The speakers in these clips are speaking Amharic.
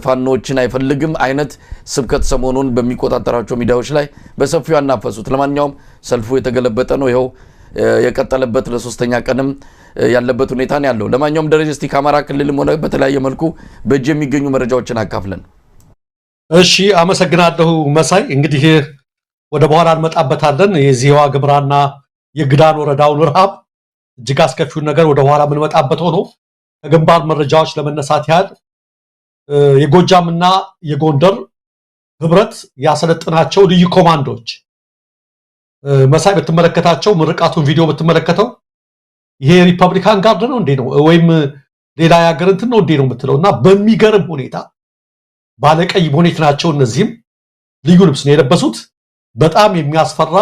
ፋኖዎችን አይፈልግም አይነት ስብከት ሰሞኑን በሚቆጣጠራቸው ሚዲያዎች ላይ በሰፊው ያናፈሱት። ለማንኛውም ሰልፉ የተገለበጠ ነው። ይኸው የቀጠለበት ለሶስተኛ ቀንም ያለበት ሁኔታ ነው ያለው። ለማንኛውም ደረጀ፣ እስቲ ከአማራ ክልልም ሆነ በተለያየ መልኩ በእጅ የሚገኙ መረጃዎችን አካፍለን። እሺ፣ አመሰግናለሁ መሳይ። እንግዲህ ወደ በኋላ እንመጣበታለን። የዚህ የዋግኽምራና የግዳን ወረዳውን ረሃብ እጅግ አስከፊውን ነገር ወደ በኋላ የምንመጣበት ሆኖ ከግንባር መረጃዎች ለመነሳት ያህል የጎጃምና የጎንደር ህብረት ያሰለጥናቸው ልዩ ኮማንዶች መሳይ ብትመለከታቸው፣ ምርቃቱን ቪዲዮ ብትመለከተው ይሄ Republican Guard ነው እንዴ ነው ወይም ሌላ የሀገር እንትን ነው እንዴ ነው የምትለው። እና በሚገርም ሁኔታ ባለቀይ ቦኔት ናቸው። እነዚህም ልዩ ልብስ ነው የለበሱት። በጣም የሚያስፈራ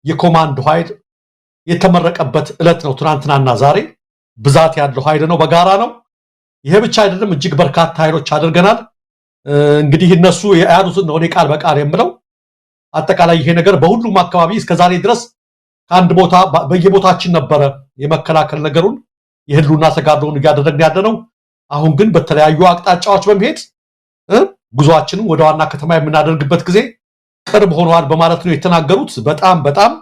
የኮማንዶ ኃይል የተመረቀበት ዕለት ነው ትናንትናና ዛሬ። ብዛት ያለው ኃይል ነው፣ በጋራ ነው። ይሄ ብቻ አይደለም፣ እጅግ በርካታ ኃይሎች አድርገናል። እንግዲህ እነሱ ያሉትን ነው እኔ ቃል በቃል የምለው። አጠቃላይ ይሄ ነገር በሁሉም አካባቢ እስከዛሬ ድረስ ከአንድ ቦታ በየቦታችን ነበረ የመከላከል ነገሩን የህልውና ተጋድሎውን እያደረግን ያለ ነው። አሁን ግን በተለያዩ አቅጣጫዎች በመሄድ ጉዟችንን ወደ ዋና ከተማ የምናደርግበት ጊዜ ቅርብ ሆኗል በማለት ነው የተናገሩት። በጣም በጣም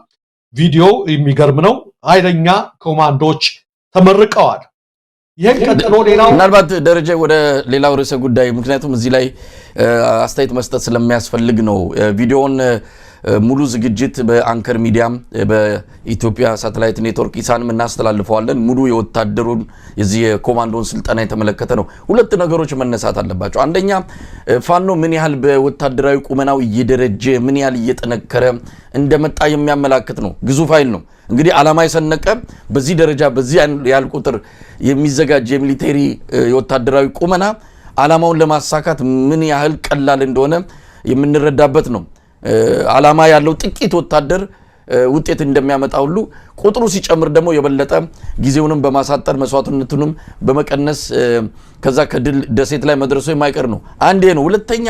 ቪዲዮ የሚገርም ነው። ኃይለኛ ኮማንዶዎች ተመርቀዋል። ይህን ቀጥሎ ሌላው ምናልባት ደረጀ ወደ ሌላው ርዕሰ ጉዳይ፣ ምክንያቱም እዚህ ላይ አስተያየት መስጠት ስለሚያስፈልግ ነው። ቪዲዮውን ሙሉ ዝግጅት በአንከር ሚዲያም በኢትዮጵያ ሳተላይት ኔትወርክ ኢሳንም እናስተላልፈዋለን። ሙሉ የወታደሩን የዚህ የኮማንዶን ስልጠና የተመለከተ ነው። ሁለት ነገሮች መነሳት አለባቸው። አንደኛ፣ ፋኖ ምን ያህል በወታደራዊ ቁመናው እየደረጀ፣ ምን ያህል እየጠነከረ እንደመጣ የሚያመላክት ነው። ግዙፍ ኃይል ነው። እንግዲህ ዓላማ የሰነቀ፣ በዚህ ደረጃ በዚህ ያህል ቁጥር የሚዘጋጅ የ military የወታደራዊ ቁመና ዓላማውን ለማሳካት ምን ያህል ቀላል እንደሆነ የምንረዳበት ነው። ዓላማ ያለው ጥቂት ወታደር ውጤት እንደሚያመጣ ሁሉ ቁጥሩ ሲጨምር ደግሞ የበለጠ ጊዜውንም በማሳጠር መስዋዕትነቱንም በመቀነስ ከዛ ከድል ደሴት ላይ መድረሱ የማይቀር ነው። አንዴ ነው። ሁለተኛ፣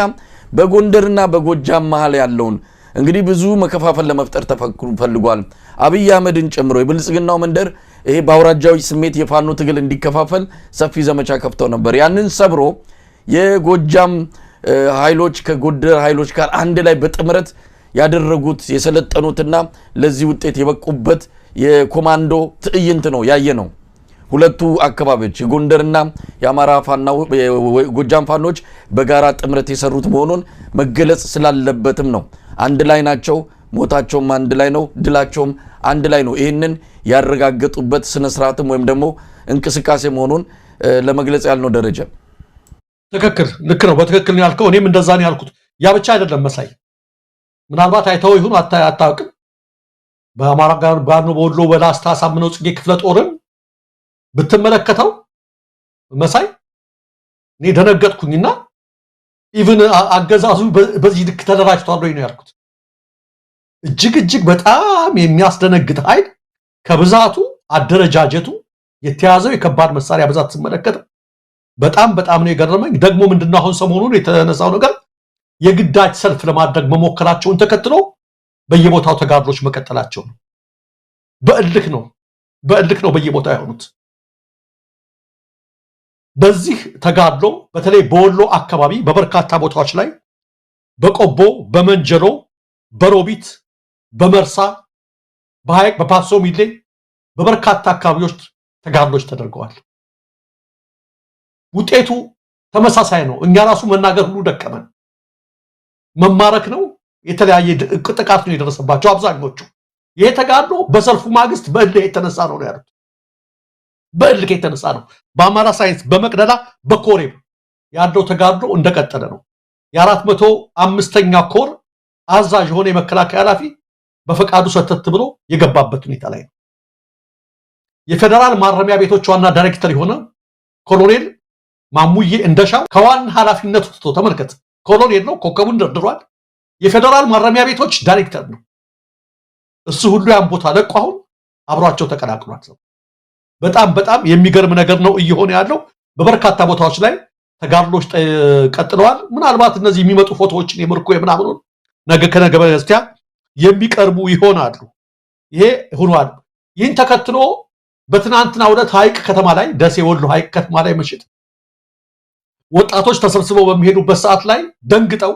በጎንደርና በጎጃም መሀል ያለውን እንግዲህ ብዙ መከፋፈል ለመፍጠር ፈልጓል። አብይ አህመድን ጨምሮ የብልጽግናው መንደር ይሄ በአውራጃዊ ስሜት የፋኖ ትግል እንዲከፋፈል ሰፊ ዘመቻ ከፍተው ነበር። ያንን ሰብሮ የጎጃም ኃይሎች ከጎንደር ኃይሎች ጋር አንድ ላይ በጥምረት ያደረጉት፣ የሰለጠኑትና ለዚህ ውጤት የበቁበት የኮማንዶ ትዕይንት ነው ያየ ነው። ሁለቱ አካባቢዎች የጎንደርና የአማራ ፋና ጎጃም ፋኖች በጋራ ጥምረት የሰሩት መሆኑን መገለጽ ስላለበትም ነው። አንድ ላይ ናቸው። ሞታቸውም አንድ ላይ ነው። ድላቸውም አንድ ላይ ነው። ይህንን ያረጋገጡበት ስነስርዓትም ወይም ደግሞ እንቅስቃሴ መሆኑን ለመግለጽ ያልነው ደረጀ። ትክክል፣ ልክ ነው። በትክክል ነው ያልከው። እኔም እንደዛ ነው ያልኩት። ያ ብቻ አይደለም መሳይ፣ ምናልባት አይተው ይሁን አታውቅም። በአማራ ጋር ባኖ በወሎ በላስታ አሳምነው ጽጌ ክፍለ ጦርን ብትመለከተው መሳይ፣ እኔ ደነገጥኩኝና even አገዛዙ በዚህ ልክ ተደራጅቷል ወይ ነው ያልኩት። እጅግ እጅግ በጣም የሚያስደነግጥ ኃይል ከብዛቱ፣ አደረጃጀቱ፣ የተያዘው የከባድ መሳሪያ ብዛት ስመለከት በጣም በጣም ነው የገረመኝ። ደግሞ ምንድነው አሁን ሰሞኑን የተነሳው ነገር የግዳጅ ሰልፍ ለማድረግ መሞከራቸውን ተከትሎ በየቦታው ተጋድሎች መቀጠላቸው ነው። በእልክ ነው፣ በእልክ ነው በየቦታው የሆኑት። በዚህ ተጋድሎ በተለይ በወሎ አካባቢ በበርካታ ቦታዎች ላይ በቆቦ፣ በመንጀሎ፣ በሮቢት፣ በመርሳ፣ በሐይቅ፣ በፓሶ ሚሌ በበርካታ አካባቢዎች ተጋድሎች ተደርገዋል። ውጤቱ ተመሳሳይ ነው። እኛ ራሱ መናገር ሁሉ ደከመን። መማረክ ነው። የተለያየ ጥቃት ነው የደረሰባቸው አብዛኞቹ። ይሄ ተጋድሎ በሰልፉ ማግስት በእልህ የተነሳ ነው ያሉት። በእልህ የተነሳ ነው። በአማራ ሳይንስ፣ በመቅደላ፣ በኮሬብ ያለው ተጋድሎ እንደቀጠለ ነው። የ405ኛ ኮር አዛዥ የሆነ የመከላከያ ኃላፊ በፈቃዱ ሰተት ብሎ የገባበት ሁኔታ ላይ ነው። የፌዴራል ማረሚያ ቤቶች ዋና ዳይሬክተር የሆነ ኮሎኔል ማሙዬ እንደሻው ከዋና ኃላፊነቱ ትቶ፣ ተመልከት፣ ኮሎኔል ነው፣ ኮከቡን ደርድሯል። የፌዴራል ማረሚያ ቤቶች ዳይሬክተር ነው። እሱ ሁሉ ያን ቦታ ለቆ አሁን አብሯቸው ተቀላቅሏል። በጣም በጣም የሚገርም ነገር ነው እየሆነ ያለው። በበርካታ ቦታዎች ላይ ተጋድሎች ቀጥለዋል። ምናልባት እነዚህ የሚመጡ ፎቶዎችን የምርኮ የምናምኑን ነገ ከነገ በስቲያ የሚቀርቡ ይሆናሉ። ይሄ ሆኗል። ይህን ተከትሎ በትናንትናው ዕለት ሐይቅ ከተማ ላይ፣ ደሴ ወሎ ሐይቅ ከተማ ላይ ምሽት ወጣቶች ተሰብስበው በሚሄዱበት ሰዓት ላይ ደንግጠው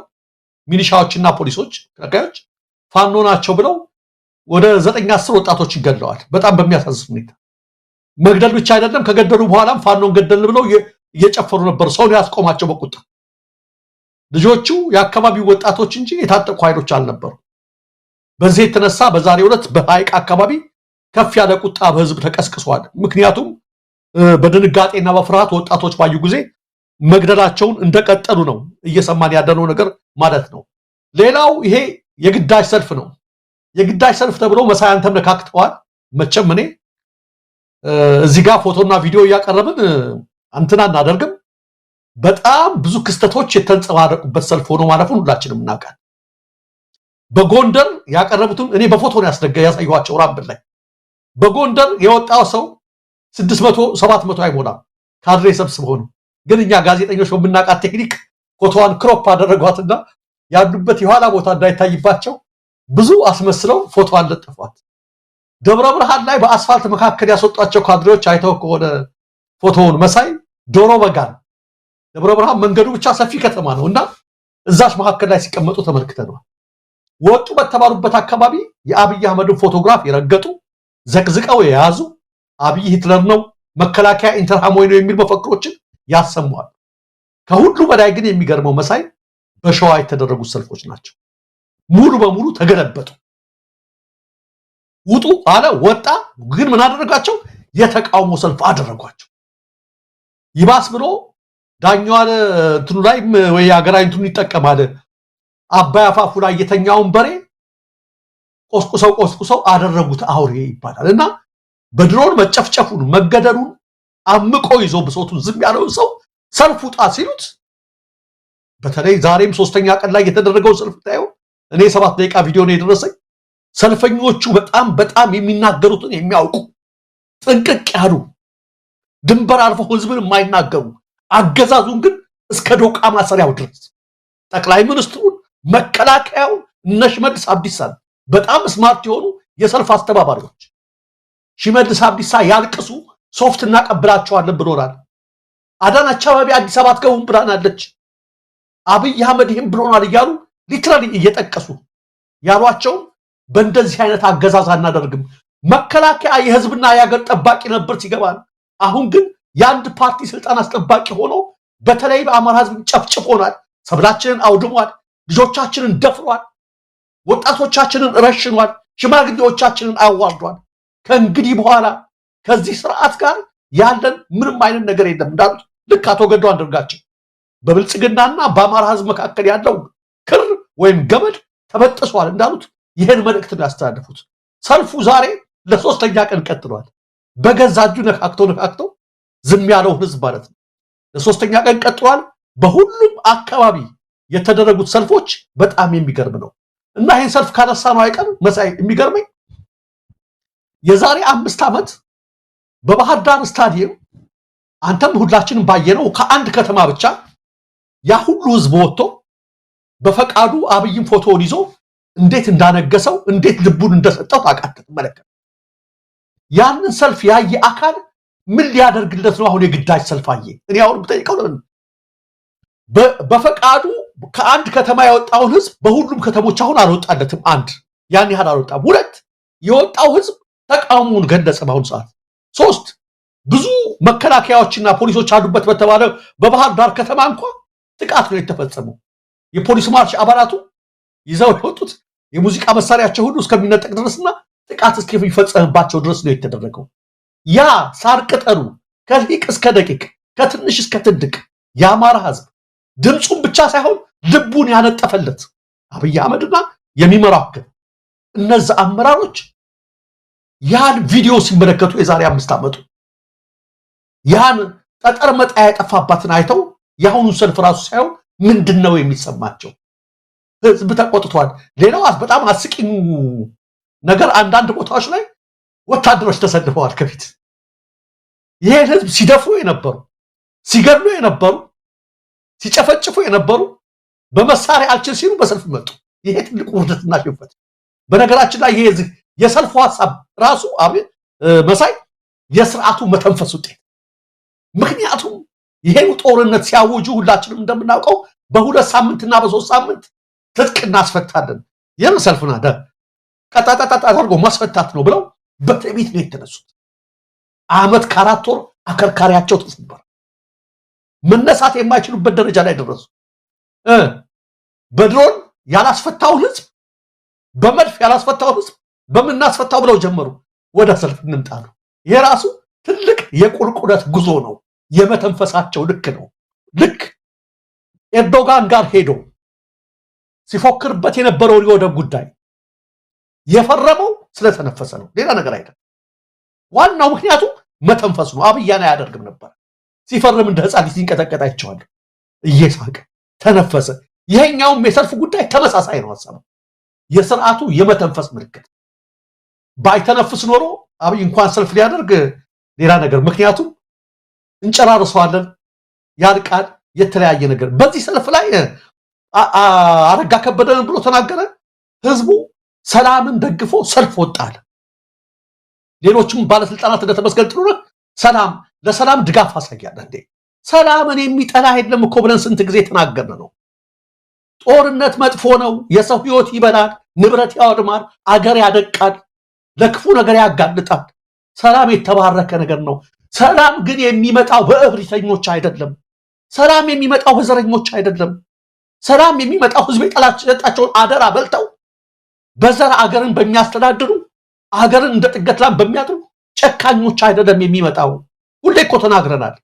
ሚሊሻዎችና ፖሊሶች ተከላካዮች ፋኖ ናቸው ብለው ወደ 9 10 ወጣቶች ገድለዋል። በጣም በሚያሳዝን ሁኔታ መግደል ብቻ አይደለም፣ ከገደሉ በኋላም ፋኖን ገደልን ብለው እየጨፈሩ ነበር። ሰውን ያስቆማቸው በቁጣ ልጆቹ የአካባቢው ወጣቶች እንጂ የታጠቁ ኃይሎች አልነበሩ። በዚህ የተነሳ በዛሬው ዕለት በሐይቅ አካባቢ ከፍ ያለ ቁጣ በህዝብ ተቀስቅሷል። ምክንያቱም በድንጋጤና በፍርሃት ወጣቶች ባዩ ጊዜ መግደላቸውን እንደቀጠሉ ነው እየሰማን ያለነው ነገር ማለት ነው። ሌላው ይሄ የግዳጅ ሰልፍ ነው። የግዳጅ ሰልፍ ተብሎ መሳይ አንተም ነካክተዋል። መቼም እኔ እዚህ ጋር ፎቶና ቪዲዮ እያቀረብን እንትን አናደርግም። በጣም ብዙ ክስተቶች የተንጸባረቁበት ሰልፍ ሆኖ ማለፉን ሁላችንም እናውቃለን። በጎንደር ያቀረቡትን እኔ በፎቶ ነው ያሳየኋቸው። ራምብል ላይ በጎንደር የወጣው ሰው 600 700 አይሞላም፣ ካድሬ ሰብስበው ነው። ግን እኛ ጋዜጠኞች በምናውቃት ቴክኒክ ፎቶዋን crop አደረጓትና ያሉበት የኋላ ቦታ እንዳይታይባቸው ብዙ አስመስለው ፎቶዋን ለጠፏት። ደብረ ብርሃን ላይ በአስፋልት መካከል ያስወጧቸው ካድሬዎች አይተው ከሆነ ፎቶውን መሳይ፣ ዶሮ በጋን ደብረ ብርሃን መንገዱ ብቻ ሰፊ ከተማ ነው እና እዛች መካከል ላይ ሲቀመጡ ተመልክተነዋል። ወጡ በተባሉበት አካባቢ የአብይ አህመድን ፎቶግራፍ የረገጡ፣ ዘቅዝቀው የያዙ፣ አብይ ሂትለር ነው፣ መከላከያ ኢንተርሃሞይ ነው የሚል መፈክሮችን ያሰማሉ። ከሁሉ በላይ ግን የሚገርመው መሳይ በሸዋ የተደረጉት ሰልፎች ናቸው። ሙሉ በሙሉ ተገለበጡ። ውጡ አለ፣ ወጣ። ግን ምን አደረጋቸው? የተቃውሞ ሰልፍ አደረጓቸው። ይባስ ብሎ ዳኛዋ እንትኑ ላይ ወይ ሀገራዊ እንትኑ ይጠቀማል። አባይ አፋፉ ላይ የተኛውን በሬ ቆስቁሰው ቆስቁሰው አደረጉት አውሬ ይባላል። እና በድሮን መጨፍጨፉን መገደሉን አምቆ ይዞ ብሶቱን ዝም ያለውን ሰው ሰልፍ ውጣ ሲሉት፣ በተለይ ዛሬም ሶስተኛ ቀን ላይ የተደረገው ሰልፍ ታየው። እኔ 7 ደቂቃ ቪዲዮ ነው የደረሰኝ። ሰልፈኞቹ በጣም በጣም የሚናገሩትን የሚያውቁ፣ ጥንቅቅ ያሉ፣ ድንበር አልፈው ህዝብን የማይናገሩ፣ አገዛዙን ግን እስከ ዶቃ ማሰሪያው ድረስ ጠቅላይ ሚኒስትሩን፣ መከላከያውን፣ እነ ሽመልስ አብዲሳን፣ በጣም smart የሆኑ የሰልፍ አስተባባሪዎች ሽመልስ አብዲሳ ያልቅሱ፣ ሶፍት እናቀብላቸዋለን ብሎናል። አዳነች አቤቤ አዲስ አበባ አትገቡም ብላናለች። አብይ አህመድ ይህም ብሎናል እያሉ literally እየጠቀሱ ያሏቸውን በእንደዚህ አይነት አገዛዝ አናደርግም። መከላከያ የህዝብና የሀገር ጠባቂ ነበር ሲገባን፣ አሁን ግን የአንድ ፓርቲ ስልጣን አስጠባቂ ሆኖ በተለይ በአማራ ህዝብ ጨፍጭፎናል፣ ሰብላችንን አውድሟል፣ ልጆቻችንን ደፍሯል፣ ወጣቶቻችንን ረሽኗል፣ ሽማግሌዎቻችንን አዋርዷል። ከእንግዲህ በኋላ ከዚህ ስርዓት ጋር ያለን ምንም አይነት ነገር የለም እንዳሉት ልክ አቶ ገዱ አንዳርጋቸው በብልጽግናና በአማራ ህዝብ መካከል ያለው ክር ወይም ገመድ ተበጥሷል እንዳሉት ይህን መልእክት ነው ያስተላለፉት። ሰልፉ ዛሬ ለሶስተኛ ቀን ቀጥሏል። በገዛ እጁ ነካክቶ ነካክቶ ዝም ያለው ህዝብ ማለት ነው። ለሶስተኛ ቀን ቀጥሏል። በሁሉም አካባቢ የተደረጉት ሰልፎች በጣም የሚገርም ነው እና ይህን ሰልፍ ካነሳ ነው አይቀር መሳይ፣ የሚገርመኝ የዛሬ 5 ዓመት በባህር ዳር ስታዲየም አንተም ሁላችንም ባየነው ከአንድ ከተማ ብቻ ያ ሁሉ ህዝብ ወጥቶ በፈቃዱ አብይን ፎቶውን ይዞ እንዴት እንዳነገሰው፣ እንዴት ልቡን እንደሰጠው ታውቃለህ፣ ትመለከት። ያንን ሰልፍ ያየ አካል ምን ሊያደርግለት ነው አሁን የግዳጅ ሰልፍ አየ? እኔ አሁን ብጠይቀው ለምን በፈቃዱ ከአንድ ከተማ የወጣውን ህዝብ በሁሉም ከተሞች አሁን አልወጣለትም። አንድ ያን ያህል አልወጣም። ሁለት የወጣው ህዝብ ተቃውሞውን ገለጸ በአሁኑ ሰዓት። ሶስት ብዙ መከላከያዎችና ፖሊሶች አሉበት በተባለ በባህር ዳር ከተማ እንኳ ጥቃት ነው የተፈጸመው። የፖሊስ ማርሽ አባላቱ ይዘው የወጡት የሙዚቃ መሳሪያቸው ሁሉ እስከሚነጠቅ ድረስና ጥቃት እስከሚፈጸምባቸው ድረስ ነው የተደረገው። ያ ሳር ቅጠሉ ከሊቅ እስከ ደቂቅ ከትንሽ እስከ ትልቅ የአማራ ህዝብ ድምፁን ብቻ ሳይሆን ልቡን ያነጠፈለት አብይ አህመድና የሚመራው ግን እነዛ አመራሮች ያን ቪዲዮ ሲመለከቱ የዛሬ 5 ዓመቱ ያን ጠጠር መጣያ የጠፋባትን አይተው የአሁኑን ሰልፍ ራሱ ሳይሆን ምንድን ነው የሚሰማቸው? ህዝብ ተቆጥቷል። ሌላው በጣም አስቂኙ ነገር አንዳንድ ቦታዎች ላይ ወታደሮች ተሰልፈዋል ከፊት። ይሄን ህዝብ ሲደፍሩ የነበሩ፣ ሲገድሉ የነበሩ፣ ሲጨፈጭፉ የነበሩ በመሳሪያ አልችል ሲሉ በሰልፍ መጡ። ይሄ ትልቅ ውርደትና ሽንፈት። በነገራችን ላይ ይሄ የሰልፉ ሀሳብ ራሱ መሳይ የስርዓቱ መተንፈስ ውጤት። ምክንያቱም ይሄን ጦርነት ሲያውጁ ሁላችንም እንደምናውቀው በ2 ሳምንትና በ3 ሳምንት ትጥቅ እናስፈታለን፣ የምን ሰልፍና ቀጣጣጣ አድርጎ ማስፈታት ነው ብለው በትዕቢት ነው የተነሱት። ዓመት ከ4 ወር አከርካሪያቸው ተሰበረ። መነሳት የማይችሉበት ደረጃ ላይ ደረሱ። በድሮን ያላስፈታውን ህዝብ፣ በመድፍ ያላስፈታውን ህዝብ በምናስፈታው ብለው ጀመሩ። ወደ ሰልፍ እንምጣ ነው። ይሄ ራሱ ትልቅ የቁልቁለት ጉዞ ነው። የመተንፈሳቸው ልክ ነው። ልክ ኤርዶጋን ጋር ሄዶ ሲፎክርበት የነበረውን የወደብ ጉዳይ የፈረመው ስለተነፈሰ ነው፣ ሌላ ነገር አይደለም። ዋናው ምክንያቱ መተንፈሱ ነው። አብይ ያን አያደርግም ነበር። ሲፈርም እንደ ህፃን ልጅ ሲንቀጠቀጥ አይቼዋለሁ። እየሳቀ ተነፈሰ። ይሄኛውም የሰልፍ ጉዳይ ተመሳሳይ ነው ሀሳቡ። የስርዓቱ የመተንፈስ ምልክት። ባይተነፍስ ኖሮ አብይ እንኳን ሰልፍ ሊያደርግ ሌላ ነገር፣ ምክንያቱም እንጨራርሰዋለን፣ ያልቃል፣ የተለያየ ነገር። በዚህ ሰልፍ ላይ አረጋ ከበደን ብሎ ተናገረ። ህዝቡ ሰላምን ደግፎ ሰልፍ ወጣል። ሌሎችም ባለስልጣናት እንደተመስገን ጥሩነህ ሰላም ለሰላም ድጋፍ አሳያለ። እንዴ፣ ሰላምን የሚጠላ የለም እኮ ብለን ስንት ጊዜ ተናገርን ነው። ጦርነት መጥፎ ነው። የሰው ህይወት ይበላል፣ ንብረት ያወድማል፣ አገር ያደቃል፣ ለክፉ ነገር ያጋልጣል። ሰላም የተባረከ ነገር ነው። ሰላም ግን የሚመጣው በእብሪተኞች አይደለም። ሰላም የሚመጣው በዘረኞች አይደለም። ሰላም የሚመጣው ህዝብ የሰጣቸውን አደራ በልተው በዘር አገርን በሚያስተዳድሩ፣ አገርን እንደ ጥገት ላም በሚያጥሩ ጨካኞች አይደለም የሚመጣው። ሁሌ እኮ ተናግረናል።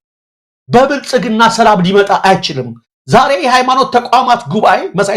በብልጽግና ሰላም ሊመጣ አይችልም። ዛሬ የሃይማኖት ተቋማት ጉባኤ መሳይ